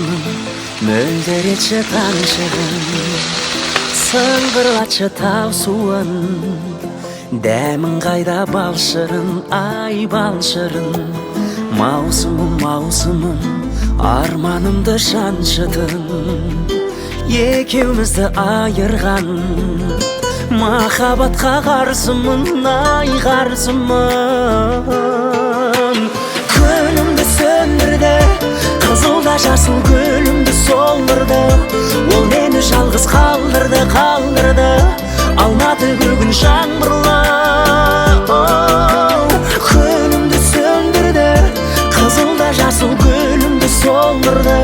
Маусымым, мөлдіретші тамшығын, сыңғырлатшы тау суын. Дәмің қайда, балшырын, ай, балшырын? Маусымым, маусымым, арманымды жаншыдың. Екеумізді айырған махаббатқа қарсымын, ай, қарсымын. Күнімді сөндірді, қызыл да жасыл гүлімді солдырды. Ол мені жалғыз қалдырды, қалдырды. Алматы бүгін жаңбырлы. Күнімді сөндірді, қызыл да жасыл гүлімді солдырды.